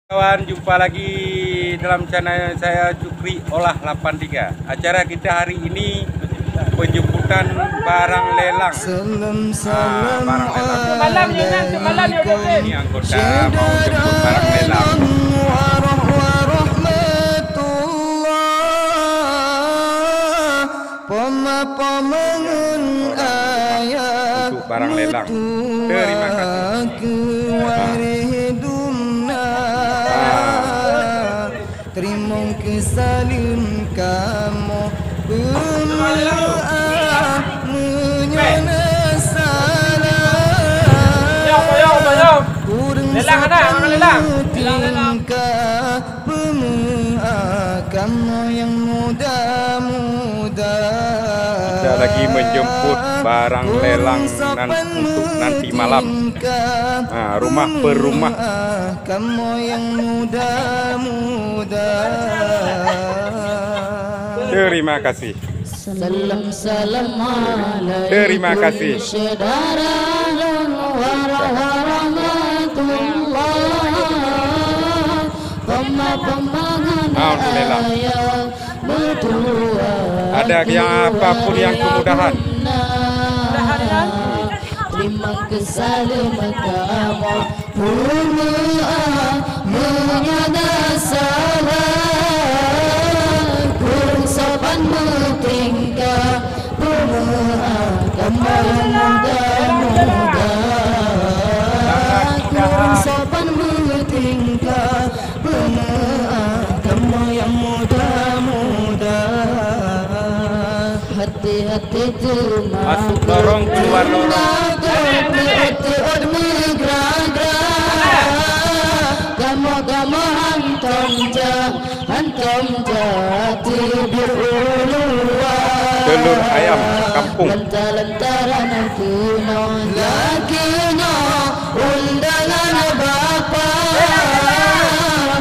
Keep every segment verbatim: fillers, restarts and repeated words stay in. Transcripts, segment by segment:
Kawan, jumpa lagi dalam channel saya, Jukri Olah lapan tiga. Acara kita hari ini penjemputan barang lelang. Ah, barang lelang. Ini anggota mau jemput barang lelang. Untuk barang lelang. Terima kasih. Ah. Teurimong keu saleuem kamoe, peumeu'ah meunyoe na salah. Kureueng sopan meutingkah, peumeu'ah kamoe nyang muda-muda. Kita lagi menjemput barang lelang nan untuk nanti malam. Ha, rumah per rumah. Kamoe nyang muda-muda. Terima kasih. Salam, salam alaikum. Terima kasih. Syedara lôn warahmatullah. Pema-, pembangunan Alhamdulillah. Raya betuah. Ada yang apapun yang kemudahan. Terima kasih. Peumeu'ah meunyoe na salah, kureueng sopan meutingkah, peumeu'ah kamoe muda-muda. Kureueng sopan meutingkah, peumeu'ah kamoe nyang muda-muda. Hati-hati teuma masuk lorong, keluar lorong. Teuôt-teuôt meugra-gra. Kamoe-kamoe hantom jak, hantom jak teubiet u luwa. Telur ayam kampung. Lentara-lentara na keunoe, na keunoe undangan Bapak.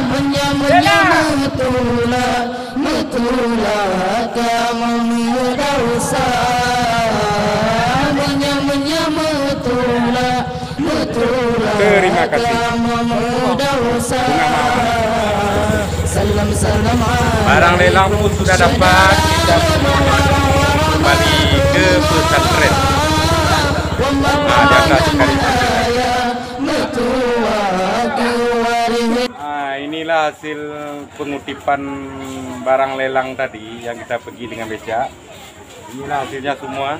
Meunyoe, meunyoe meutulak, beutulak kamoe meudesya. Meunyoe, meunyoe meutulak, beutulak kamoe meudesya. Terima kasih. Bunga mawar. Salam, salam. Barang lelang pun sudah dapat, kita kembali ke pesantren. Nah, di atas sekali. Ah, inilah hasil pengutipan barang lelang tadi yang kita pergi dengan becak. Inilah hasilnya semua.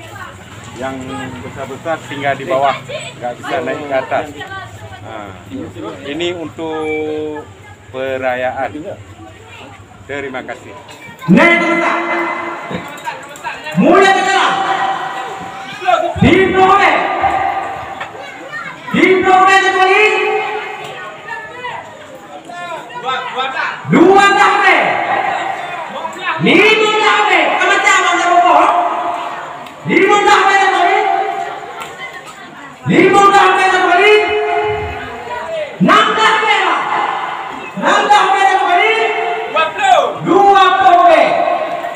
Yang besar-besar tinggal di bawah, nggak bisa naik ke atas. Nah, ini untuk perayaan. Terima kasih. Neng teuletak. Mulai teuletak. Di Blok B. Di Blok B teukeubali. Dua dah B. Lima dah B. Ka macam mana boh? Lima dah B teukeubali. Limong dah B teukeubali. Nam dah B, Pak. Nam dah B teukeubali. Dua ploh. Dua ploh B.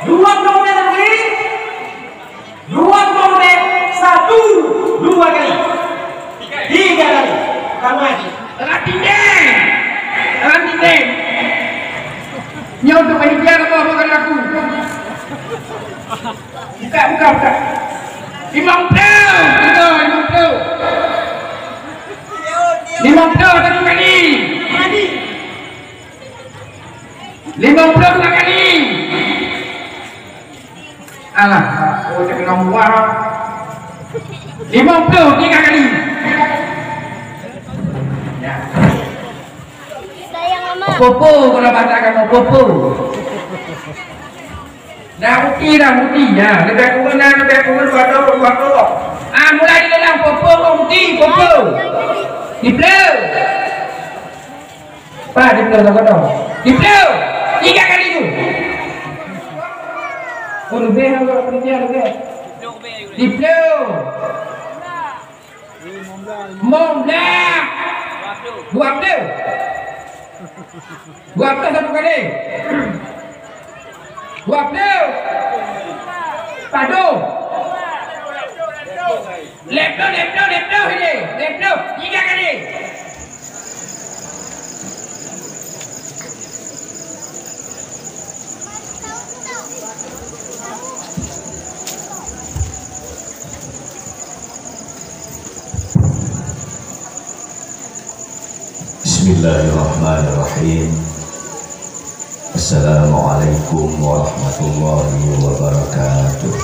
Dua ploh B teukeubali. Dua ploh B. Satu. Dua kali. Tiga kali. Sama aja. Dalam dinding. Dalam dinding. Nyoe untuk panitia apa, bukan aku. Buka, buka, buka. Limong ploh, limong ploh. Limong ploh satu kali. Limong ploh dua kali. Alah, oh, jangan ngomong. Limong ploh tiga kali. Ya. Sayang amat. Popo, kalau bahasa kamu, popo. Dah ruti, dah ruti. Ya, lebih kurang, dah lebih kurang dua puluh, dua puluh. Ah, mulai di dalam, popo, ruti, popo. Di bleu. Pak, di bleu, di bleu. Di bleu. Tiga kali tu. Oh, lebih, lebih, lebih. Di bleu. Limong blah. Dua ploh. Dua ploh satu kali. Dua ploh. Padum. Lhèe ploh, lhèe ploh, lhèe ploh ini. Lhèe ploh. Tiga kali. Bismillahirrahmanirrahim. Assalamualaikum warahmatullahi wabarakatuh.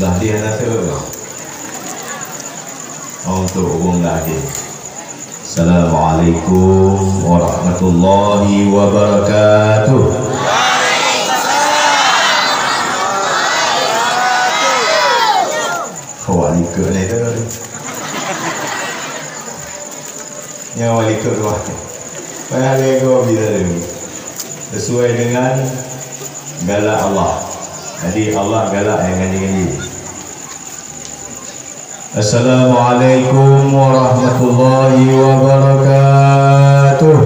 Dah dia kata, untuk umum lagi. Assalamualaikum warahmatullahi wabarakatuh. Kau wali ke ni tu? Nyawa likot wah. Payah lego bila lagi. Sesuai dengan galak Allah. Jadi Allah galak yang ganji-ganji. Assalamualaikum warahmatullahi wabarakatuh.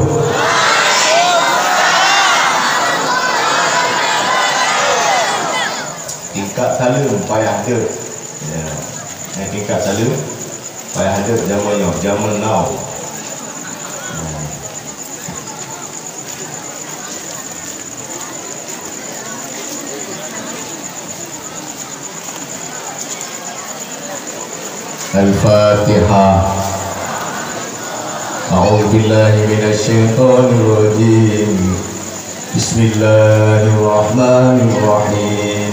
Tingkat saleuem payah deuek. Ya. Nyang tingkat saleuem payah deuek jameun nyoe, jameun now. Ya. Al-Fatihah. A'udzubillahi minasyaitonirrajim. Bismillahirrahmanirrahim.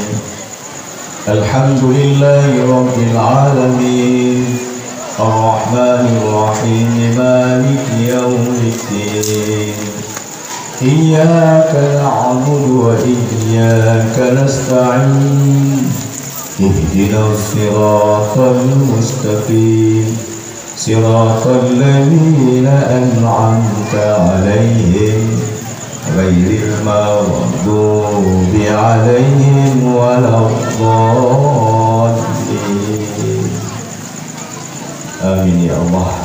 Alhamdulillahi rabbil alamin. Arrahmanirrahim. Maliki yaumiddin. Iyyaka na'budu wa iyyaka nasta'in. Ihdinas siratal mustaqim. Siratal ladzina an'amta 'alaihim, ghairil maghdubi 'alaihim waladdallin. Amin ya Allah.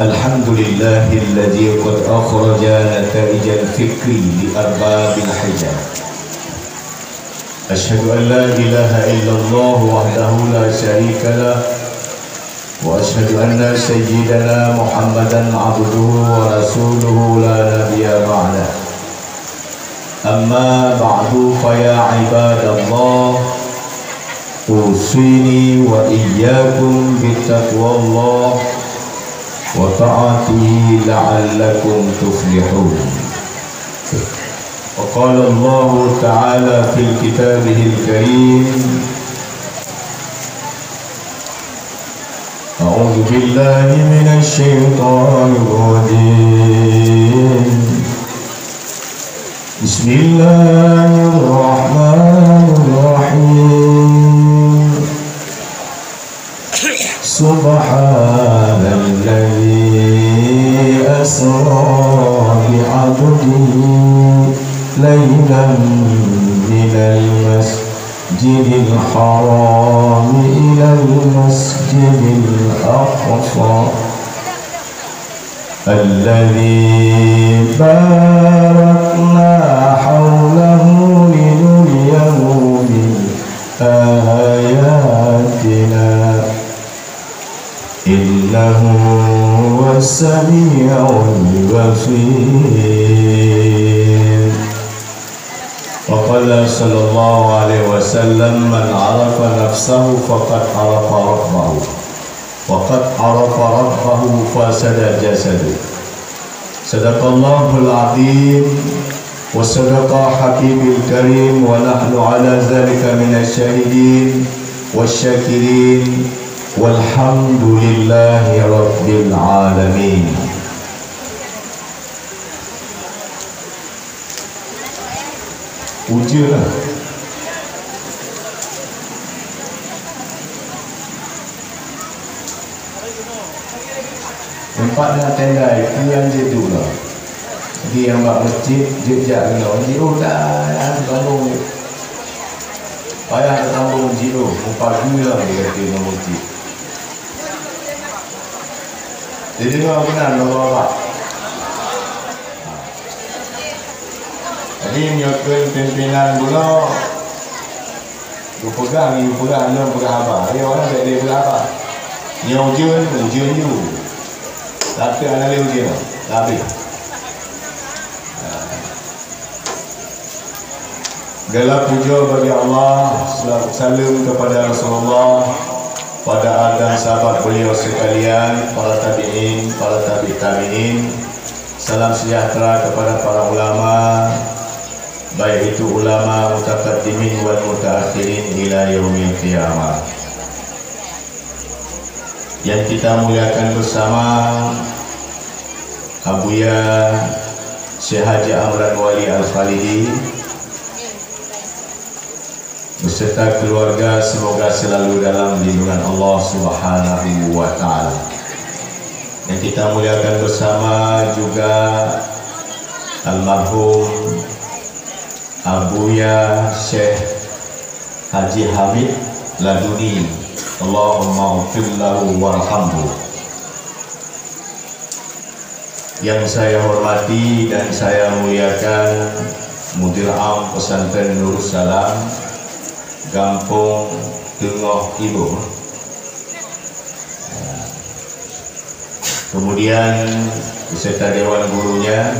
Alhamdulillahilladzi qad akhraja nataijal fikri li arbabil hijaj. Asyhadu an la ilaha illallah wahdahu la syarika lah, wa asyhadu anna sayyidana Muhammadan abduhu wa rasuluhu la nabiyya ba'dah. Amma ba'du, fa ya ibadallah, usini wa iyyakum bittaqwallah wa ta'atihi la'allakum tuflihun. Wa qala Allahu ta'ala fil kitabihil karim, أعوذ بالله من الشيطان الرجيم. بسم الله الرحمن الرحيم. سبحان الذي أسرى بعبده ليلا من المسجد المسجد الحرام إلى المسجد الأقصى الذي باركنا حوله لنريه من آياتنا إنه هو السميع البصير. Wa qala sallallahu alaihi wasallam, "Man arafa nafsahu faqad arafa rabbahu, wa qad arafa rabbahu fasada jasaduh." Sadaqallahul azim, wa sadaqa habibul karim, wa nahnu ala zalika minasy syahidin wasy syakirin, walhamdulillahi rabbil alamin. Ujeuen lah. Teumpat na tenda, itu nyang jeuet duek lah. Di nyang bak meuseujid, jeuet jak keunoe. Jiôh dah, nyang sambông jeuet. Payah teusambông jiôh, meupageue lah di ateueh ngon meuseujid. Jadi, ngon keunan, ngon bapak. Jadi, nyoe kheun pimpinan bunoe, geupeugah, geupeugah, lôn peugah haba. Ayo, orang bèk lé peugah haba. Nyoe ujeuen, ujeuen ju. Tapi hana lé ujeuen, habéh. Nah. Segala puja bagi Allah, salawat salam kepada Rasulullah, pada ali dan sahabat beliau sekalian, para tabi'in, para tabi' tabi'in. Salam sejahtera kepada para ulama, baik itu ulama mutaqaddimin wal mutaakhirin ila yaumil qiyamah. Yang kita muliakan bersama, Abuya Syekh Haji Amran Wali Al-Khalidi beserta keluarga, semoga selalu dalam lindungan Allah Subhanahu wa Ta'ala. Yang kita muliakan bersama juga almarhum Abuya Syekh Haji Hamid Laduni. Allahumma ighfir lahu warhamhu. Yang saya hormati dan saya muliakan Mudir Am Pesantren Nurussalam, Gampong Teungoh Iboh. Kemudian beserta dewan gurunya,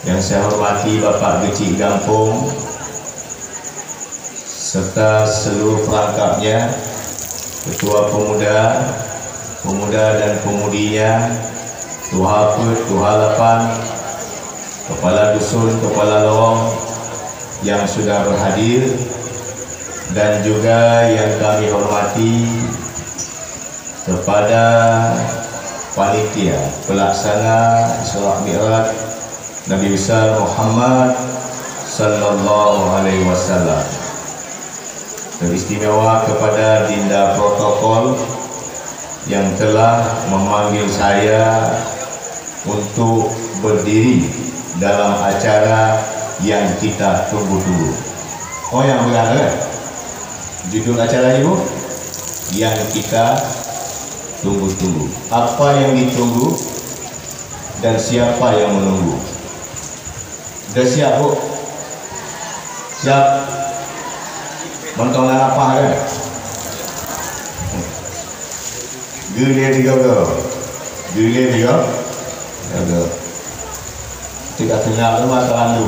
yang saya hormati Bapak Geuchik Gampong, serta seluruh perangkapnya, ketua pemuda, pemuda dan pemudinya, tuha peuet, tuha lapan, kepala dusun, kepala lorong yang sudah berhadir, dan juga yang kami hormati kepada panitia pelaksana Isra Mi'raj Nabi besar Muhammad sallallahu alaihi wasallam. Teristimewa kepada Dinda Protokol yang telah memanggil saya untuk berdiri dalam acara yang kita tunggu-tunggu. Oh, yang benar, kan? Judul acara ibu, yang kita tunggu-tunggu. Apa yang ditunggu dan siapa yang menunggu? Dah siap, Bu? Siap? Mantong na lapah, kan? Geulée tiga-tiga. Geulée tiga-tiga. Tiga tinggal tu mata landu.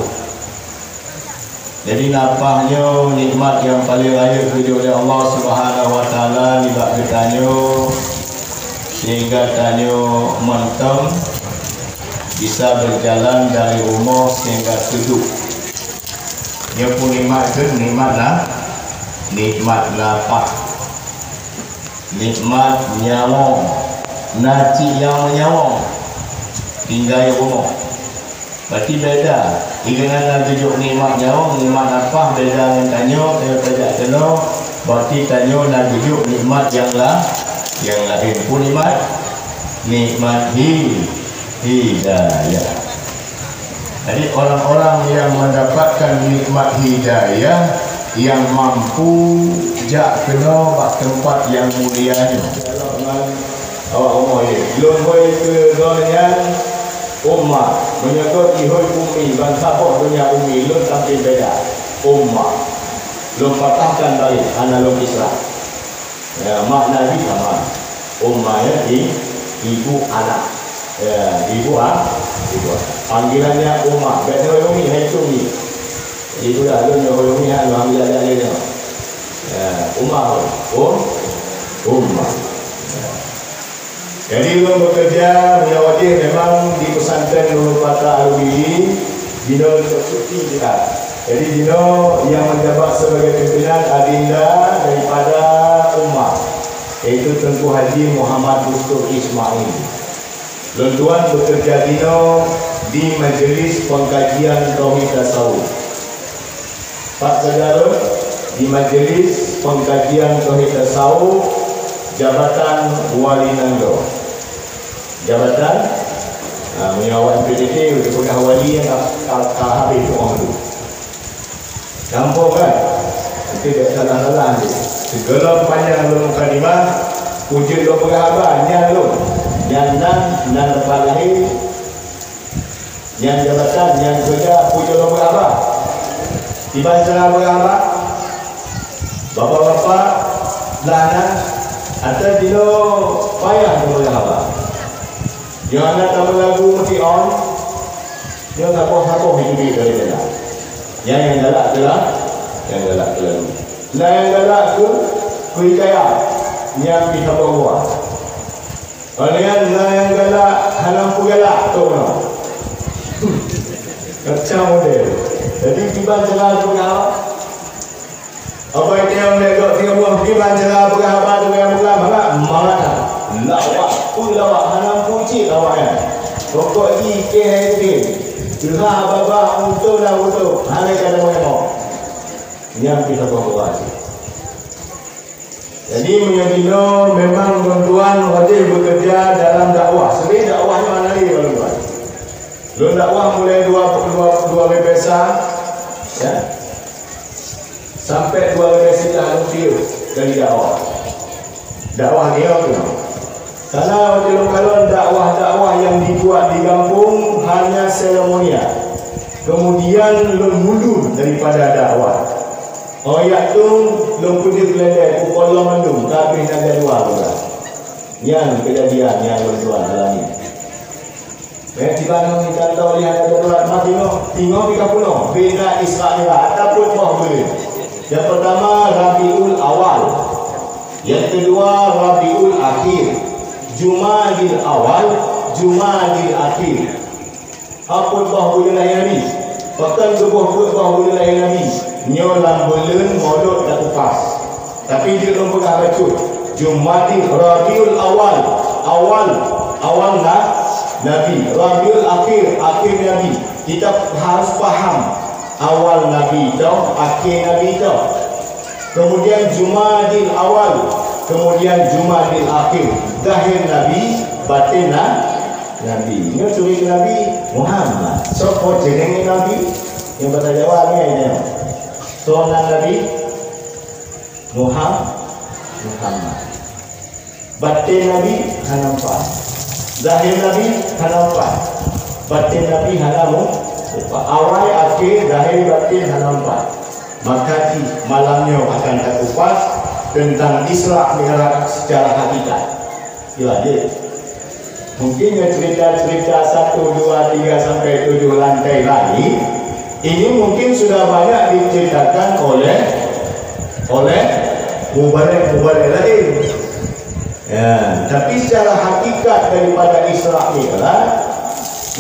Jadi, lapah nyoe nikmat nyang paleng rayeuk geujok lé Allah Subhanahu wa Taala nibak geutanyoe, sehingga tanyoe mantong bisa berjalan dari rumoh sehingga keuduek. Nyoe pun nikmat keu nikmat na, nikmat lapah. Nikmat nyawöng, na cit nyang meunyawöng tinggai rumoh. Berarti beda. Inan na geujok nikmat nyawöng, nikmat lapah beda ngon tanyoe, tanyoe tajak keunoe. Berarti tanyoe na geujok nikmat nyang la-, nyang laén. Peue nikmat? Nikmat hi-, hidayah. Jadi, orang-orang yang mendapatkan nikmat hidayah yang mampu jak keunoe bak teumpat yang mulia nyoe. Awak rumoh ye. Lôn hôi keu droeneuh nyan ummah. Meunyoe gob jihôi ummi, ban saboh donya ummi, lôn tampil beda. Ummah. Lôn patahkan baréh, hana lôn kisrah. Ya, makna jih sama. Ummah, ya, i-, ibu anak. Ya, ibu a-, ibu anak. Panggilannya ummah. Bèk neuhôi umi, hai tu umi. Ibu dah lôn neuhôi umi, hai lôn ambil adik-adik nyoe. Ya, ummah, um, ummah. Ya. Jadi, ulôn bekerja meunyoe wajéb memang di pesantren Nurul Fatah Al-Ubidi, jinoe untuk cuti kita. Jadi, jinoe yang menjabat sebagai pimpinan adinda daripada ummah, yaitu Teungku Haji Muhammad Bustur Ismail. Lôn tuan bekerja jinoe di Majelis Pengkajian Tauhid Tasawuf. Pat keudroe di Majelis Pengkajian Tauhid Tasawuf Jabatan Wali Nanggroe. Jabatan, ha, meunyoe awak M P T T, peugah wali nyang ka, ka, ka habéh tu'oh tu. Gampông kan? Itu dak salah-salah tu. Sigohlom panyang lôn mukadimah, peue jeuet lôn peugah haba, nyan lôn. Nyan nan, nan teumpat lahé, nyan jabatan, nyan keureuja, peue jeuet lôn peugah haba. Kiban cara peugah haba, bapak-bapak, blah na, ata jinoe payah lôn peugah haba. Nyoe hana tameulagu meuti on, nyoe saboh-saboh jiteubiet dari dalam. Nyang, nyang galak keu la-, nyang galak keu lalu. Nah, nyang galak keu, keu hikayat, nyang pih saboh buah. Óh lheueh nyan, na nyang galak hana peugalak, tok na. Macam model. Jadi, kiban cara peugah, Abai teuh lé gok tiga buah, kiban cara peugah haba tu nyang peugah mangat, mangat. Lawak, peue lawak, hana peucit lawak nyan. Pokok jih keh hai keh. Teuha babah untung dan untung, hana kada mau. Nyang kita bawa. Jadi, meunyoe jinoe memang bantuan wajéb bekerja dalam dakwah. Sebenarnya dakwah nyoe hana lé bantuan. Lôn dakwah mulai dua, dua, dua ribu sa, ya, sampai dua ribu sita lôn piôh dari dakwah. Dakwah nyoe tu. Karena waktu lôn kalon dakwah-dakwah yang dibuat di kampung hanya seremonial. Kemudian lôn mundur daripada dakwah. Oh ya tu, lôn peudeuh keudè pukon lom mandum, ka habéh na jadual uroe. Nyan kejadian nyang lôn tuan alami. Eh, tiba nyoe kita tahu lihat ada dua mati nyoe, tinggal tiga puluh. Beda Isra Mi'raj ataupun boh buleuen. Yang pertama Rabiul Awal. Yang kedua Rabiul Akhir. Jumadil Awal, Jumadil Akhir. Apot boh buleuen lahé Nabi. Pakon geuboh peuet boh buleuen lahé Nabi. Nyoe lam buleuen Molod takupas. Tapi jeuet lôn peugah bacut, Jumadil, Rabiul Awal, awal, awal na-, Nabi, Rabiul Akhir, akhir Nabi. Kita harus paham awal Nabi tau, akhir Nabi tau. Kemudian Jumadil Awal, kemudian Jumadil Akhir. Zahir Nabi, batin na-, Nabi. Nyoe turi Nabi Muhammad. Sopo jenenge Nabi? Nyang bahasa Jawa ni aja. Soe nan Nabi? Muham-, Muhammad. Batin Nabi hana nampak. Zahir Nabi hana nampak. Batin Nabi hana mu-, nampak. Awai, akhé, zahir, batin hana nampak. Maka di malam nyoe akan takupas tentang Isra Mi'raj secara hakikat. Dilanjut. Mungkin yang cerita-cerita satu, dua, tiga sampai tujuh lantai langit ini mungkin sudah banyak diceritakan oleh, oleh mubalig-mubalig lain. Ya, tapi secara hakikat daripada Isra Mi'raj,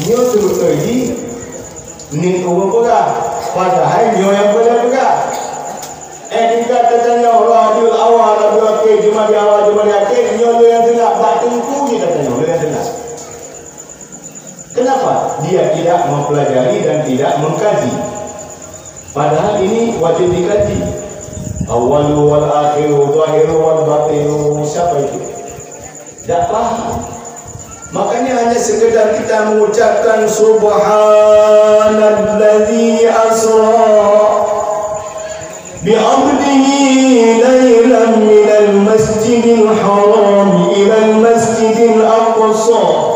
nyoe beutôi jih Ni ureueng peugah, padahai nyoe nyang peugah. Eh, tingkat tatanyong Rabiul Awal, Rabiul Akhir, Jumadil Awal, Jumadil Akhir, nyoe lôn nyang seungab, bak teungku jih tatanyong, lôn nyang seungab. Kenapa? Dia tidak mempelajari dan tidak mengkaji. Padahal ini wajib dikaji. Awwalu wal akhiru, zahiru wal batinu, siapa itu? Tidak paham. Makanya hanya sekedar kita mengucapkan, "Subhanalladzi asra bi'abdihi lailan minal masjidil haram ilal masjidil aqsa."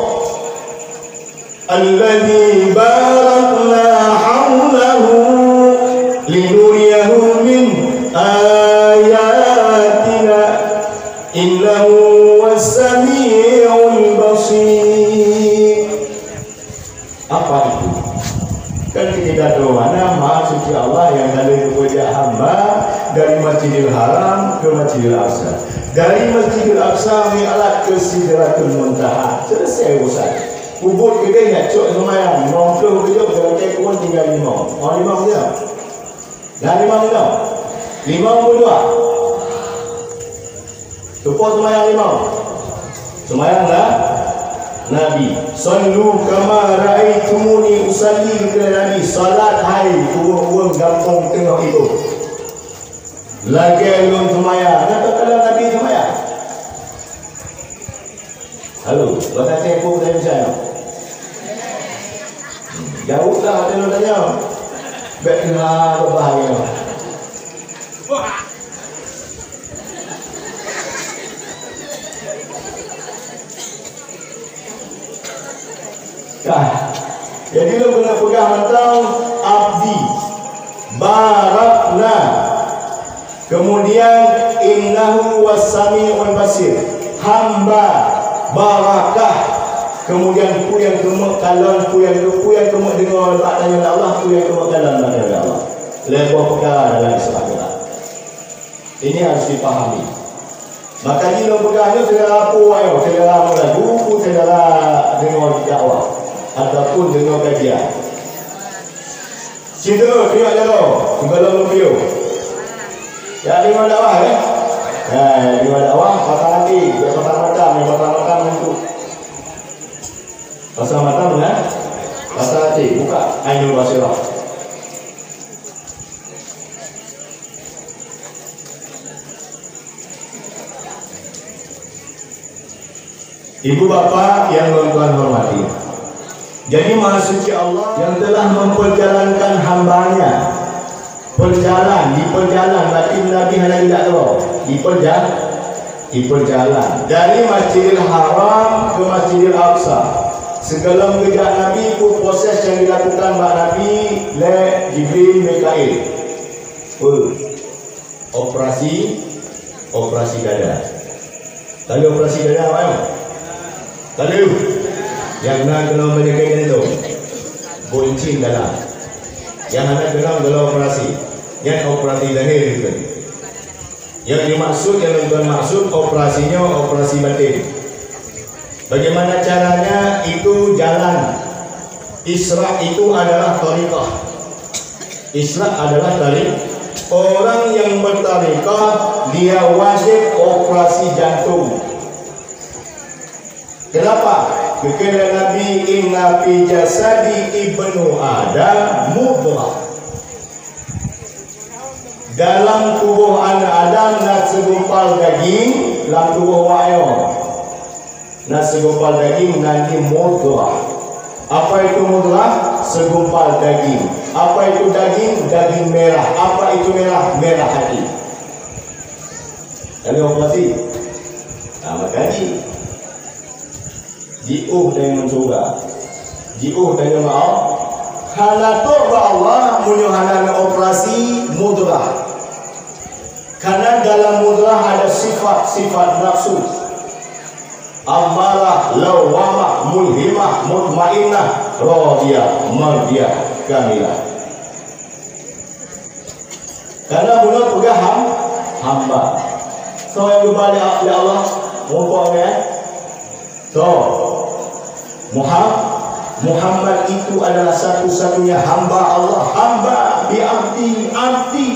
Alladzi barakna haulahu linuriyahu min ayatina, innahu huwas sami'ul basir. Apa itu? Kan kita tahu mana Maha Suci Allah yang lalu kepada hamba dari Masjidil Haram ke Masjidil Aqsa, dari Masjidil Aqsa mi'raj ke Sidratul Muntaha. Selesai urusan. Ubit keudeh nyan cok seumayang, limong ploh keujok, beulatée keuhon tinggai limong. Oh, limong keujok. Dah limong keujok. Limong peuet dua. Tupo seumayang limong. Seumayang na-, Nabi. "Shallu kama ra'aitumuni usalli," kheun Nabi. Salat hai ureueng-ureueng gampông teungoh iboh. Lagée lôn seumayang. Nyan ka lôn Nabi seumayang. Halo, bagaimana tempo dari sana? Jauh lah ada lo tanya. Baiklah, berbahaya. Nah, jadi lôn keuneuk peugah mantong abdi. Barakna. Kemudian, innahu huwas sami'ul basir. Hamba barakah. Kemudian, peue nyang keumeuk kalon, peue nyang, peue nyang keumeuk deungoe bak tanyoe lé Allah, peue nyang keumeuk kalon bak tanyoe lé Allah. Lhèe boh peukara dalam Isra Mi'raj. Ini harus dipahami. Maka jih lôn peugah nyoe, syedara peue nyoe, syedara meulagu, syedara deungoe dakwah, ataupun deungoe kajian. Situ, tengok jaroe, sigohlom lôn piôh. Ya, deungoe dakwah, ya? Ya, deungoe dakwah, pasang até, ya, pasang mata, ya, pasang mata untuk. Pasang mata, ya? Pasang até, buka Ainul Basirah. Ibu bapak yang Tuhan hormati, jadi Maha Suci Allah yang telah memperjalankan hamba-Nya. Perjalan, diperjalan, berarti Nabi hana geujak keudroe. Diperja-, diperjalan. Dari Masjidil Haram ke Masjidil Aqsa. Sigohlom geujak Nabi, peue proses nyang dilakukan bak Nabi lé Jibril, Mikail? Peue? Operasi, operasi dada. Taleuh operasi dada, awak nyoe? Taleuh. Nyang na keunong meunyoe jantung, boncing dalam. Nyang hana keunong dalam operasi. Nyan operasi zahir itu. Nyang dimaksud, nyang Tuhan maksud operasi nyoe operasi batin. Bagaimana caranya? Itu jalan. Isra itu adalah thariqah. Isra adalah thariqah. Orang yang berthariqah, dia wajib operasi jantung. Kenapa? Kheun lé Nabi, "Inna fi jasadi ibnu Adam mudghah." Dalam tuboh aneuëk Adam na segumpal daging, lam tuboh awak nyoe na segumpal daging nan di mudghah. Apa itu mudghah? Segumpal daging. Apa itu daging? Daging merah. Apa itu merah? Merah hati. Kami operasi. Nah, makanya jiôh tanyoe ngon syeuruga. Jiôh tanyoe ngon Allah. Hana trok bak Allah meunyoe hana na operasi mudghah. Karena dalam mudghah ada sifat-sifat nafsu. Ammarah, lawwamah, mulhimah, mutmainnah, radiyah, mardiyah, kamilah. Karena bunoe peugah ham-, hamba. Soe nyang geuba lé, lé Allah? Muphom, ya? Soe? Muham-, Muhammad itu adalah satu-satunya hamba Allah. Hamba bi abdi, abdi.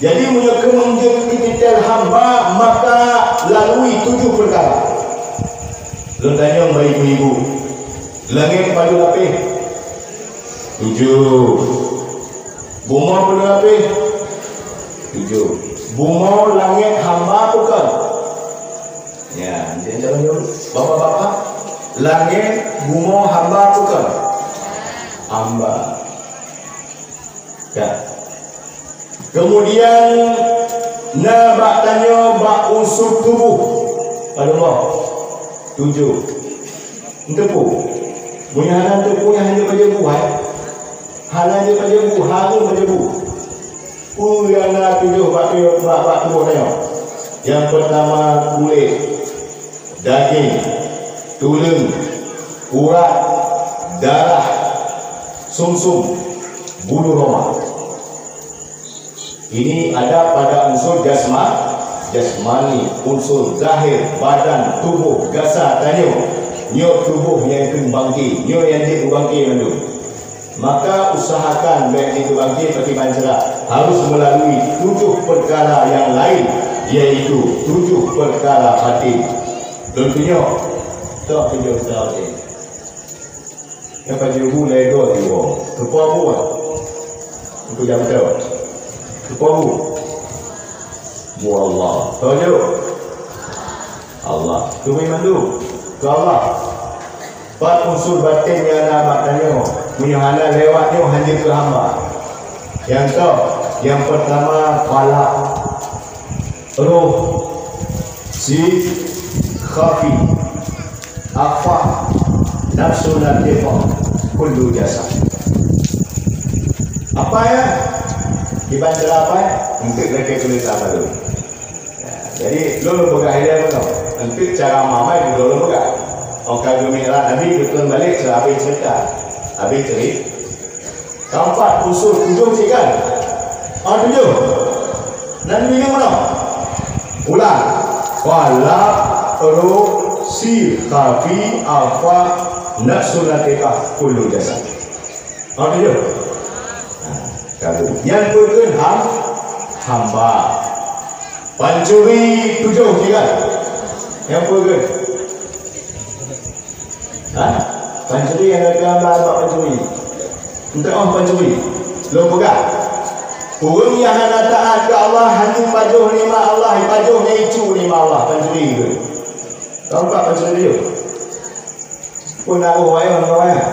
Jadi, meunyoe keu meunjeuet titel hamba, maka lalui tujoh peukara. Lôn tanyong bak ibu-ibu, langét padum lapéh? Tujoh. Bumoe padum lapéh? Tujoh. Bumoe langét hamba peu kon? Ya, jadi bapak-bapak, langét bumoe hamba peu kon? Hamba. Ya. Kemudian, na bak tanyoe bak unsur tuboh. Padum boh? Tujoh. Eunteuk peue? Meunyoe hana eunteuk peue, nyan hana pajoh bu, hai. Hana pajoh bu, hareuem pajoh bu. Peue nyang na tujoh bak, bak, bak tuboh tanyoe? Nyang peutama kulét, daging, tuleueng, urat, darah, sumsum, bulu roma. Ini ada pada unsur jasma-, jasmani, unsur zahir, badan, tuboh, gasa tanyoe. Nyoe tuboh nyang kheun bangke, nyoe nyang jeuet bangke mandum. Maka usahakan bèk jeuet bangke pakriban cara, harus melalui tujoh peukara nyang laén, yaitu tujoh peukara batin. Lôn tunyok, tok tujoh peukara batin. Nyang pajoh bu lhèe goe jiwoe. Keupeue bu? Keupeue jam teu? Keupeue bu? Bu Allah. Toh jeuet? Allah. Keupeue mandum? Keu Allah. Pat unsur batin nyang na bak tanyoe, meunyoe hana lewat nyoe hana keu hamba. Nyang toh, nyang peutama falak. Roh, si, khafi, akhfa, nafsu natiqah, kullu jasad. Apa ya? Iban cara apa ya? Untuk mereka tulis apa dulu? Ya, jadi, lôn peugah ilèe beutôi. Untuk cara mamai dulu lôn peugah. Oka geumi'raj Nabi, beutôi balik, habis cerita. Habis cerita. Keempat unsur tujoh cit kan? Ah, tujoh. Nan lima mana? Ulang. Falak, ro, si, khafi, afa, nafsu natiqah, kullu jasad. Ah, tujoh. Nah, kalau nyang peugah ham, hamba. Pancuri tujoh cit kan? Nyang peugah. Ha? Pancuri nyang gata hamba bak pancuri. Entah oh pancuri. Lôn peugah. Ureuëng nyang hana taat keu Allah, hana pajoh nikmat Allah, pajoh nyang icu nikmat Allah, pancuri tu. Tahu tak pancuri tu? Pun nak oh wayang, nak wayang.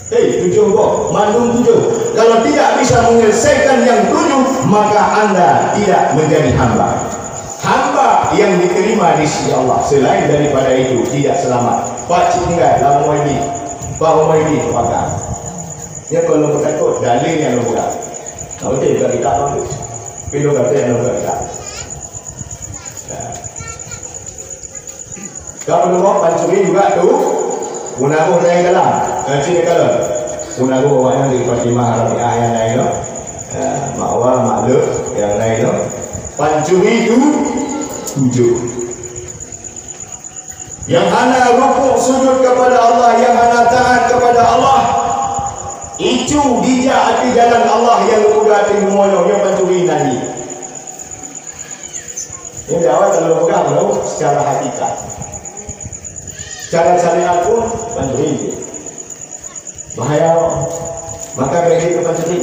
Eh, tujoh boh, mandum tujoh. Kalau tidak bisa menyelesaikan yang tujuh, maka anda tidak menjadi hamba. Hamba yang diterima di sisi Allah, selain daripada itu, tidak selamat. Pak cik tinggal dalam Umaidi, Pak Umaidi terbakar. Ya, kalau bertakut, dalil yang lubang. Nah, betul juga kita bagus. Pilih kata yang lubang kita. Nah. Ka peurumoh pancuri juga tu, peunagoh dayah dalam, eh, cit kalon. Peunagoh awaknyan di Fatimah Rabi'ah nyang laén nyoe. Eh, Mak Wa, Mak Leuek nyang laén nyoe. Pancuri tu tujoh. Yang hana rukuk sujud kepada Allah, yang hana taat kepada Allah, icu dijak ateueh jalan Allah nyang geupeugah ateueh bumoe nyoe, nyoe pancuri nan jih. Ini di awal kalau pegang tu secara hakikat. Secara syariat pun pancuri je. Bahaya. Maka bagi ke pancuri.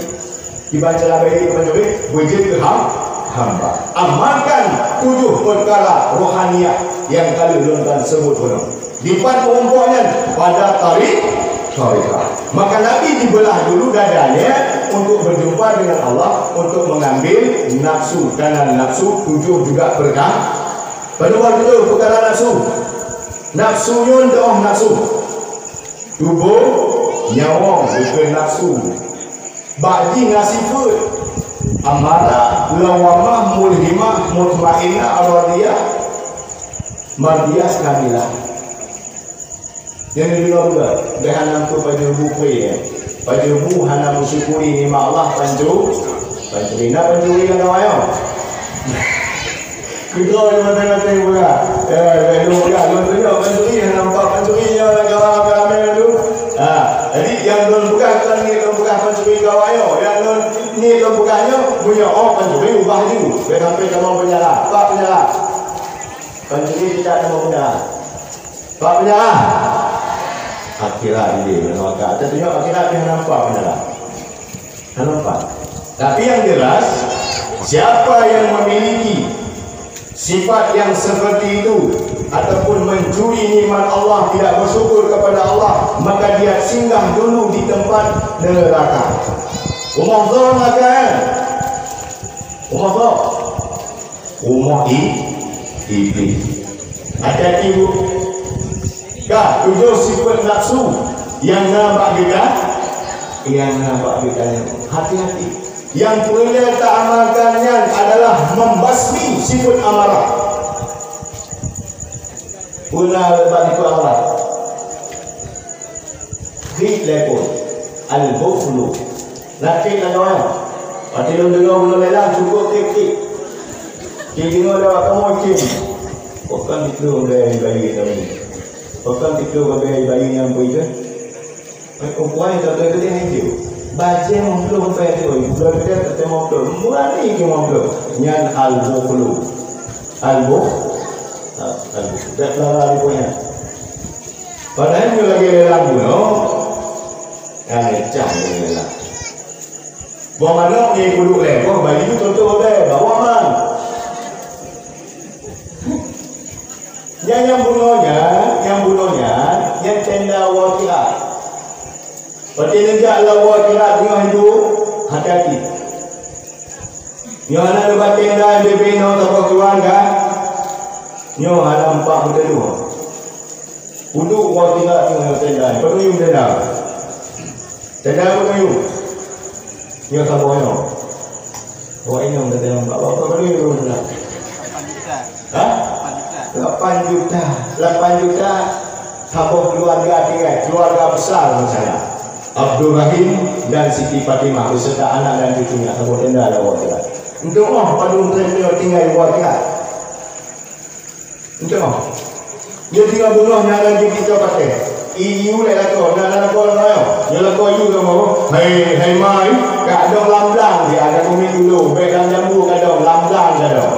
Tiba cara bagi ke pancuri, bujur ke ham, hamba. Amalkan tujuh perkara rohaniah yang kali lôn sebut ulôn. Dipat meurumpok nyan pada tarik, tarikah. Maka Nabi dibelah dulu dadanya untuk berjumpa dengan Allah, untuk mengambil nafsu. Karena nafsu tujuh juga perkara. Pada waktu itu perkara nafsu. Nafsu nyoe doh nafsu. Tuboh, nyawöng, bukan nafsu. Bak jih na sifeuet amarah, lawamah, mulhimah, mutmainnah, radiyah, mardiyah, kamilah. Nyang jinoe bukan, bèk hana meupajoh bu pue, ya. Pajoh bu hana meusyukuri nikmat Allah, pancuri, pancuri. Na pancuri lam kawan nyoe. Keudroe di maté-maté buka. Eh, bèk lôn buka, lôn tunyok pancuri, hana nampak pancuri nyoe lam kawan ramé-ramé tu. Ha, jadi nyang lôn buka kon ni lôn buka pancuri kawan nyoe. Nyang lôn ni lôn buka nyoe, punya oh pancuri ubah ju. Bèk sampai kamoe peunjara. Pak peunjara. Pancuri tidak kamoe peunjara. Pak peunjara. Akhirat dia, nampak. Kita tengok akhirat dia nampak peunjara. Hana nampak. Tapi yang jelas, siapa yang memiliki sifat yang seperti itu ataupun mencuri nikmat Allah, tidak bersyukur kepada Allah, maka dia singgah dulu di tempat neraka. Rumoh zon makan. Rumoh zon. Rumoh i-, iblis. Hati-hati, Bu. Ka tujoh sifat nafsu nyang na bak geutanyoe, nyang na bak geutanyoe. Hati-hati. Nyang peureulèe taamalkan nyan adalah membasmi sifat amarah. Peuna bak sifat amarah. Klik lé pun. Al-bukhlu. Nakét lam kawan. Watèe lôn deungoe bunoe lelang, cukôp klik-klik. Cit deungoe lewat kamoe cit. Pakon dikeue bèe bayi kami. Pakon dikeue bèe bayi nyang bui tu. Ukuran tak boleh gede hijau. Bajèe meuplôh bèe tu. Bulan gede tak mau plôh. Murah ni ke mau plôh. Nyan al-bukhlu. Al-bukh. Ha, al-bukh. Dak pelara di punya. Padahai nyoe lagèe lelang bunoe, nyang lecah nyoe lelang. Boh manok nyoe peuduek lé, boh bayi tutoe lé, bawa man. Nyan nyang bunoe nyan, nyang bunoe nyan, nyan tenda Waqiah. Watèe neujak lam Waqiah nyoe hidup, hati-hati. Nyoe hana neuba tenda bebe nyoe saboh keuluwarga. Nyoe hana empat meudeuh dua. Uduk Waqiah nyoe tenda. Peunuyueng tenda. Tenda peunuyueng. Nyoe saboh nyoe. Awak inong tenda empat. Berapa peunuyueng tenda? Ha? Lapan juta. Lapan juta. Saboh keuluwarga tinggai. Keuluwarga besar misalnya. Abdurrahim dan Siti Fatimah beserta anak dan cucunya saboh tenda lam Wakilah. Untuk oh padum treb nyoe tinggai Wakilah. Untuk oh. Nyoe tinggai beungoh nyan lagi kita pakai. Iyu lé lakoe, na lakoe lakoe. Nyoe lakoe iyu kamoe. Hai, hai mai, kak dong lam blang dia ada kumi dulu, bek lam jambu ka dong, lam blang ka dong.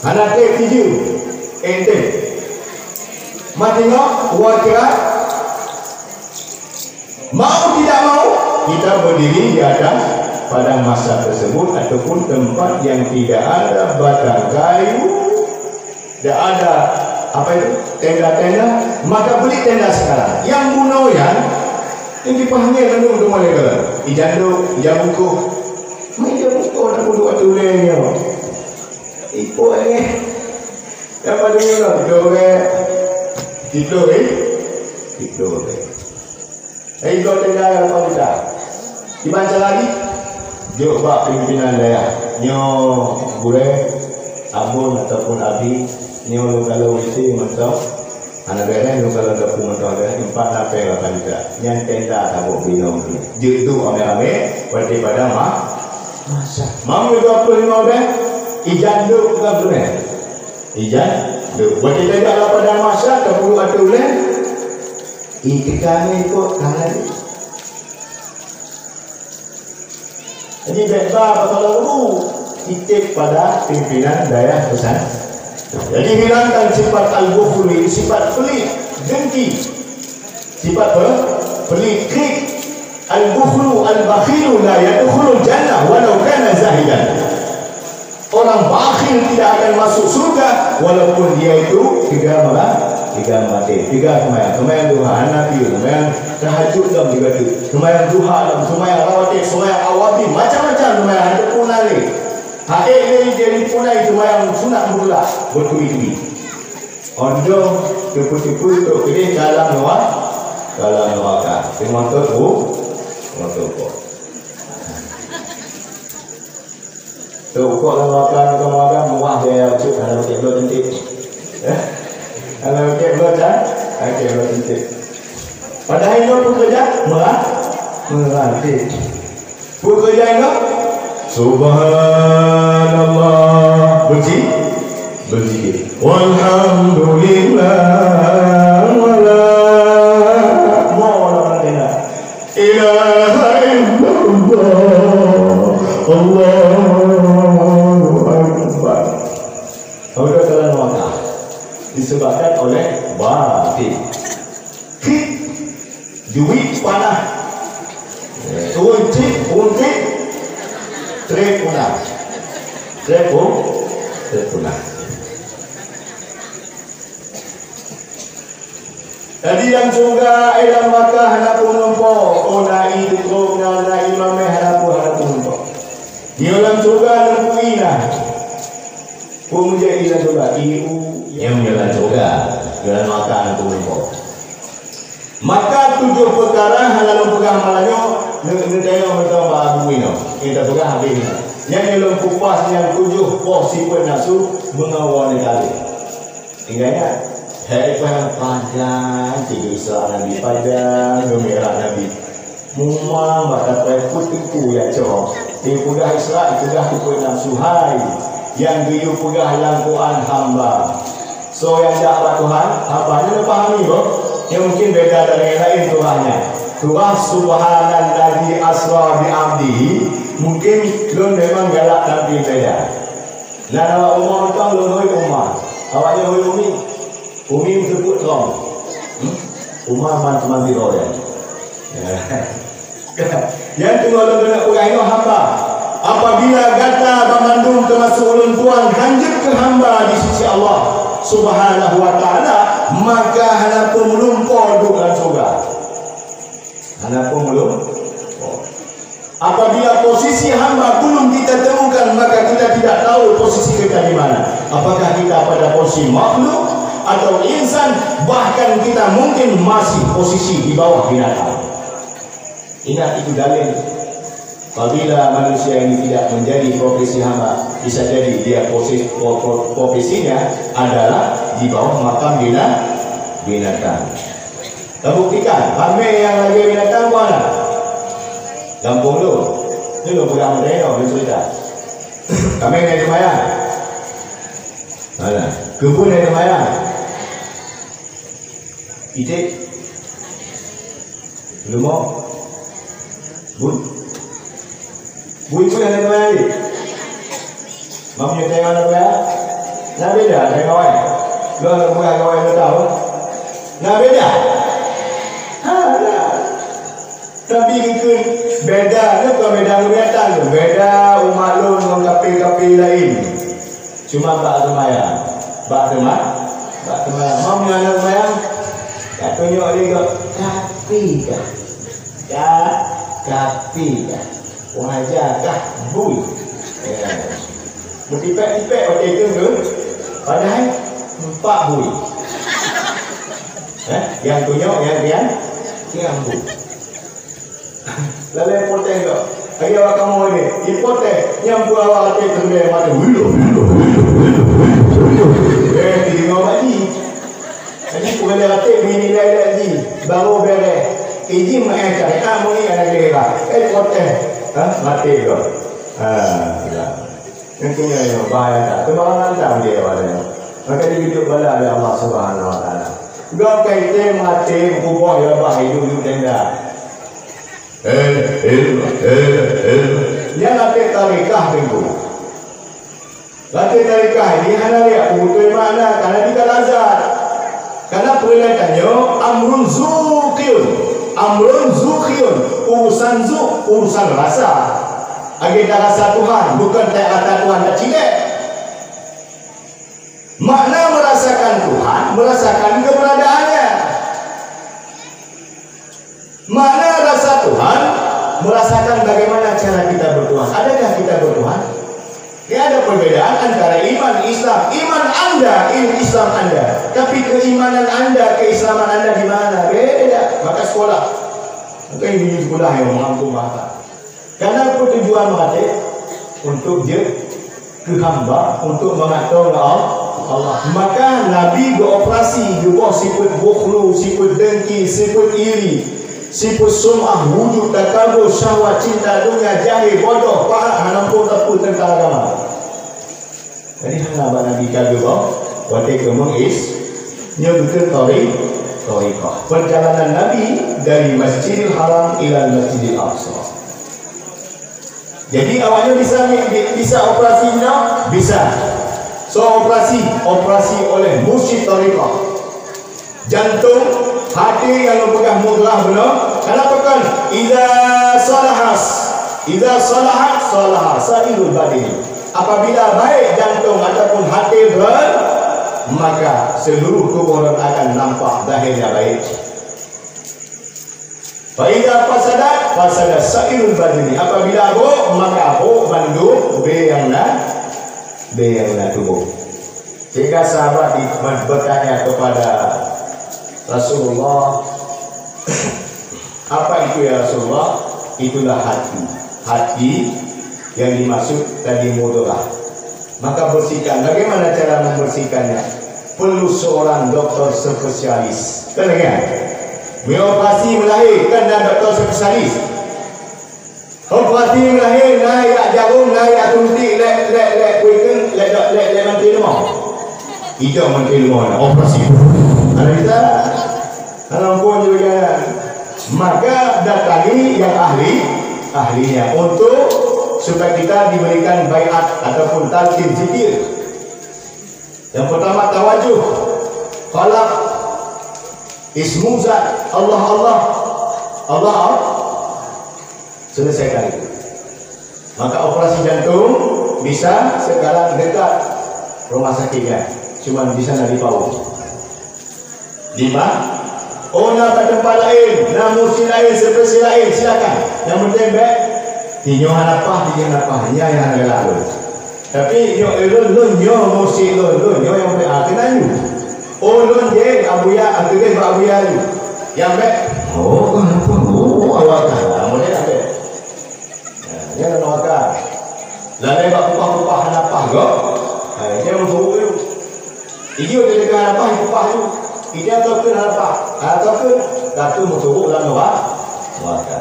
Hana treb tijeueng. Ente. Mati ngok, Wakilah. Mau tidak mau, kita berdiri di atas padang mahsyar tersebut ataupun tempat yang tidak ada batang kayu, tidak ada apa itu, tenda-tenda, maka beli tenda sekarang. Yang bunoe nyan, yang dipahami mandum tu mulai dalam. Ijanduk, ijabungkuh. Mai ijabungkuh nak punduk ateueh ulèe nyoe. Ipok nyoe. Yang paling nyoe, tiga orang. Tiga orang. Tiga orang. Hai, dua tinggai apa kita? Iban cara lagi? Jok bak pimpinan dayah. Nyoe gurèe, abon ataupun abi, nyoe lôn kalon isi mantong. Hana bèrèh lôn kalon dapu mantong, bèrèh empat lapèe lapan juta. Nyan tenda saboh binong tu. Jeuet duek ramè-ramè, watèe pada ma-, masa. Mam dua puluh lima bèh, ijan duek bukan gurèe. Ijan duek. Watèe tajak lapan dan masa, tapuluh ateueh ulèe. Itikane ikot tangan. Jadi, bèk ba pasal guru, titip pada pimpinan dayah pesan. Jadi, hilangkan sifat al-bukhl, sifat pelit, dengki. Sifat pe-, pelit, krik. Al-bukhlu, al-bakhilu la yadkhulul jannah walau kana zahidan. Orang bakhil tidak akan masuk surga walaupun dia itu teuga meulah, teuga maté, teuga seumayang, seumayang duha, hana piôh, seumayang tahajud dong juga tu, seumayang duha dong, seumayang rawatib, seumayang awabin, macam-macam seumayang, hana pun lé. Hai lé jadi punai seumayang sunat mutlak, berturi-turi. Ondong teupeu-teupeu untuk keudeh dalam neraka, dalam neraka. Teumotot bu, teumotot bu. Tu kok lam makan, makan, makan, muah dia cuk, kalau cek belum cantik. Eh? Kalau cek belum can-, ah, cek belum cantik. Padahal itu pekerja murah, murah, cik. Pekerja itu, subhanallah, berzi-, berzikir. Walhamdulillah, wala, mau orang lain. Ilaha illallah, Allahu Akbar. Udah dalam neraka. Disebabkan oleh batin. Krik, duit panah. Untit, untit, trep punah. Trep pun, trep punah. Jadi lam syeuruga, eh, lam neraka hana pun lumpoe. Oh, na i dukon, na, na i mameh hana pun, hana pun lumpoe. Nyoe lam syeuruga lam bui na. Peue meujadi lam syeuruga? Ié u. Nyoe, nyoe lam syeuruga, nyoe lam neraka hana pun lumpoe. Maka tujoh peukara hana lôn peugah malam nyoe, neu-, neutanyong mantong bak Abu inoe. Nyang tapeugah habéh nyoe. Nyan nyoe lôn kupas nyang tujoh poh sifeuet nafsu meungawa neukalon. Ingat nyan, hai, pajan, tiga Isra Nabi pajan, geumi'raj Nabi. Mumang bak tapai peuteupeu ya cok. Dipeugah Isra, dipeugah sifeuet nafsu hai. Nyang geuyue peugah lam Quran hamba. Soe nyang jak bak Tuhan, hamba nyan pahami boh. Nyang mungkin beda dari nyang laén Tuhan nyan. Tuhan subhanalladzi asra bi abdihi, mungkin lôn memang galak tampil beda. Nan awak umu mantong lôn hôi uma. Awak nyoe hôi umi. Umi meuteupeu trom. Hmm? Uma man teuma sidroe. Nyang teungoh lôn keuneuk peugah inoe hamba. Apabila gata banmandum teumasok ulôn tuan hanjeuet keu hamba di sisi Allah Subhanahu wa Ta'ala, maka hana peue meulumpoe duek lam syeuruga. Hana peue meulumpoe. Apabila posisi hamba belum kita temukan, maka kita tidak tahu posisi kita di mana. Apakah kita pada posisi makhluk atau insan, bahkan kita mungkin masih posisi di bawah binatang. Ingat itu dalil. Apabila manusia ini tidak menjadi profesi hamba, bisa jadi dia posi-, po-, po-, profesinya adalah di bawah makam bina-, binatang. Tabuktikan, ramé nyang lagèe binatang buah na. Gampông lôn. Nyoe lôn peugah meunan, lôn cerita. Ramé nyang seumayang. Mana? Keubeuen nyang seumayang. Iték. Leumo. Bui. Bui pun ada dua hari. Mam nyoe tengok anak buah. Na beda dengan kawan. Dua anak buah kawan dua tahun. Na beda. Ha, na. Tapi ikut beda, ni bukan beda binatang tu. Beda umat lôn ngon kafé-kafé lain. Cuma bak seumayang. Bak seuma-, bak seumayang. Mam nyan seumayang. Ka tunyok lé gop. Kafé kah? Ka, kafé kah? Wah, aja kah? Bui. Ya. Meutipék-tipék watèe itu tu. Padahai empat bui. Eh, nyang tunyok, nyang, nyang, nyang bui. Lalai protes kok. Lagi awak kamoe ni, iprotes, nyang pun awak até teurimong mata. Wilo, wilo, wilo, wilo, wilo, wilo. Eh, teurimong bak jih. Jadi, peugalak até bini lain-lain jih. Baru beres. Izin main syariat, muni anak lera. Eh, protes. Ha, mati kau. Ha, ya. Yang punya yang bahaya tak? Sembarangan tak dia awak ni. Maka dihidup bala oleh Allah Subhanahu Wa Taala. Gau kaitem mati, kuboh ya bah hidup-hidup tenda. Eh, eh, eh, eh. Nyan latih tarekah Teungku. Latih tarekah ini hana riak beutôi makna, karena di Al-Azhar. Karena peureulèe tanyoe amrun zuqiyun. Amrun zuqiyun. Urusan zuq, urusan rasa. Agenda rasa Tuhan, bukan tak rasa Tuhan tak cilek. Makna merasakan Tuhan, merasakan keberadaannya. Mana rasa Tuhan? Merasakan bagaimana cara kita bertuhan. Adakah kita bertuhan? Ya, ada perbedaan antara iman Islam. Iman anda, ini Islam anda. Tapi keimanan anda, keislaman anda di mana? Beda. Maka sekolah. Maka ini sekolah yang mampu bahasa. Karena apa tujuan mati? Untuk je keu hamba, untuk mengatur Allah. Maka Nabi geuoperasi, geuboh sifat bukhlu, sifat dengki, sifat iri, sifat sum'ah, wujud, takabur, syahwat, cinta dunia, jahil, bodoh, pahat, hana pun tapeue tentang agama. Jadi hana bak Nabi ka geuboh, watèe keu meuis, nyoe beutôi tori-, torikah. Perjalanan Nabi dari Masjidil Haram ila Masjidil Aqsa. Jadi awaknyan bisa, bisa operasi nyoe? Bisa. So operasi, operasi oleh mursyid tarekat. Jantung, hati nyang geupeugah mutlak beuna. Kenapa kan? Iza salahas, iza salahat, salaha sairul badani. Apabila baik jantung ataupun hati beurot, maka seluruh tubuh akan nampak zahirnya baik. Fa iza fasadat, fasada sairul badani. Apabila buruk, maka buruk bandum bée nyang na, bée nyang na tuboh. Sehingga sahabat di-, bertanya kepada Rasulullah, "Apa itu, ya Rasulullah?" Itulah hati. Hati yang dimaksud tadi mudghah. Maka bersihkan. Bagaimana cara membersihkannya? Perlu seorang doktor spesialis. Kan lagèe nyan? Meunyoe operasi meulahé, kan na doktor spesialis. Operasi meulahé, na jak jarum, na jak suntik, lé, lé, lé, kuikeng, lé, lé, lé, lé, mantri leumah. Itu mantri leumah, operasi. Ada kita? Kalau pun juga, maka datangi yang ahli, ahlinya untuk supaya kita diberikan baiat ataupun talqin zikir. Yang pertama, tawajuh, qalb, ismu zat, Allah, Allah, Allah, Allah. Selesaikan itu. Maka operasi jantung bisa sekarang dekat rumah sakitnya. Cuma di sana di Pau. Lima. Oh, na bak teumpat laén, na mursyid laén, spesialis laén, silakan. Nyang penting bèk, tinyoe hana paih, tinyoe hana paih, nyan nyang hana galak lôn. Tapi nyoe ulôn, lôn nyoe mursyid lôn, lôn nyoe nyang bèk, ah, keunan nyoe. Oh, lôn jih Abuya, ah, keudeh bak Abuya nyoe. Nyang bèk, oh, hana paih, oh, awak ka, ah, model abéh. Ha, nyan lam neraka. Lalai bak kupah-kupah hana paih gob. Ha, nyan meusuruh tu. Ijih di teuka hana paih kupah tu. Ijih ataupun hana paih. Ha, ataupun Ka teuh meusurok lam neura-, neuraka.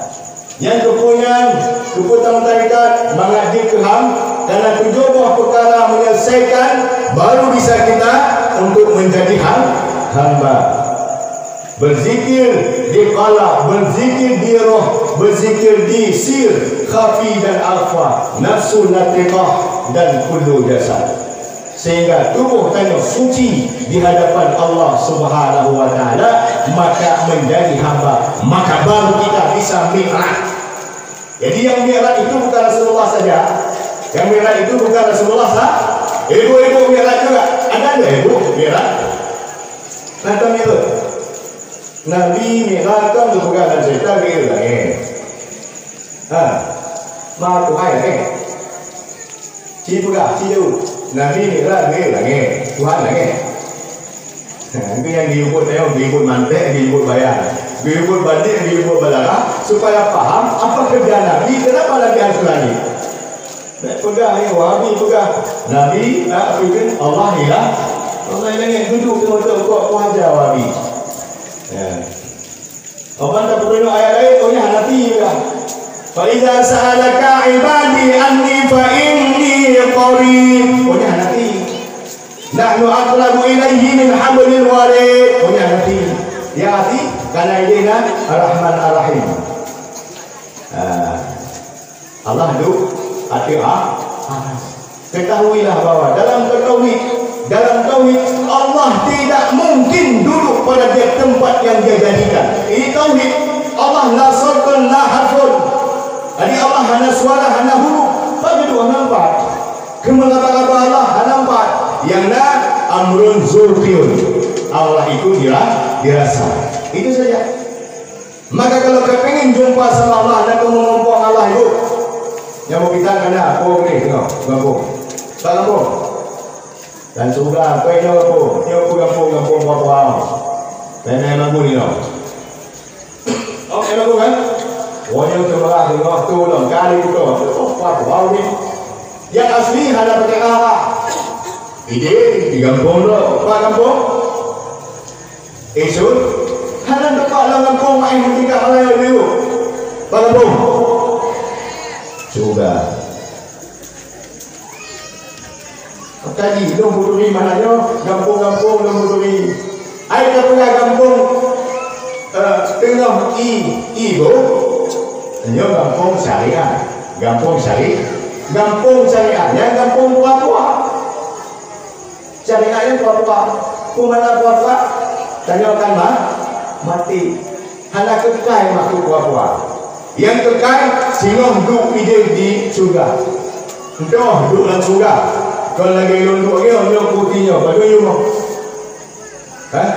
Nyang keupeue nyan, keupeue tamong tarekat, mangat jeuet keu ham, karena tujoh boh peukara meunyeuleusoikan, baru bisa kita untuk menjadi ham-, hamba. Berzikir di qalb, berzikir di roh, berzikir di sir, khafi dan akhfa, nafsu natiqah, dan kullu jasad. Sehingga tuboh tanyoe suci di hadapan Allah Subhanahu wa Taala, maka menjadi hamba, maka baru kita bisa mi'raj. Jadi, yang mi'raj itu bukan Rasulullah saja. Yang mi'raj itu bukan Rasulullah sa-, ibu-ibu mi'raj juga. Ada ndak ibu mi'raj? Nonton mi'raj. Nabi mi'raj kan geupeugah lam cerita geuyue langét. Ha. Ma Tuhan langét. Ci peugah, ci jaweueb. Nabi mi'raj geuyue langét. Tuhan langét. Ha, itu yang geuyue buet tayong, geuyue buet mantek, geuyue buet bayan. Geuyue buet badik, geuyue buet balara, supaya paham apa kerja Nabi, kenapa Nabi harus langét. Bèk peugah, eh, Wahabi peugah, Nabi, ah, peugah, Allah hilang. Allah hilang, eh, duduk di moto kok, kok aja Wahabi. Ya. Orang tak pernah ayat lain, oh, ya, Hanafi peugah. "Fa idza sa'alaka ibadi anni fa inni qarib." Oh, ya, Hanafi. "Nahnu aqrabu ilaihi min hablil warid." Oh, ya, Hanafi. Ya, Hanafi, karena idina Ar-Rahman Ar-Rahim. Ah. Allah duduk ateueh a-, aras. Ketahuilah bahwa dalam tauhid, dalam tauhid, Allah tidak mungkin duduk pada tiap tempat yang Dia jadikan. Ini tauhid. Allah la sautun la harfun. Jadi Allah hana suara, hana huruf. Pak duduk hana nampak. Kemeuraba-raba Allah hana nampak. Yang na amrun zul qiyum. Allah itu dira-, dirasa. Itu saja. Maka kalau kepingin jumpa sama Allah dan kamu mumpung Allah itu, nyamuk kita kena apa boleh tengok gampung. Bak gampung. Dan surga, apa yang gampung? Nyoe apa gampung, gampung buah-buah. Dan yang lagu ni, no. Oh, yang lagu kan? Wah, yang sebelah tengok tu, no. Kali tu, no. Oh, buah-buah ni. Yang asli hana pakai arah. Ide, di gampung tu. Apa gampung? Isut, hana teumpat lam gampông maén tingkat malaya dulu. Bagampông. Syurga. Tadi, lôn meuturi mana nyoe, gampông-gampông lôn meuturi. Ai ka peugah gampông, eh, teungoh i, i boh. Nyoe gampông syariat. Gampông syari-, gampông syariat nyan gampông tua-tua. Syariat nyan tua-tua. Peue makna tua-tua? Tanyoe kan ma-, maté. Hana keukai makhluk tua-tua. Nyang keukai singoh duek idéh di syeuruga. Entah duek lam syeuruga. Kon lagèe lôn duek nyoe, nyoe putih nyoe, padum yum. Hah?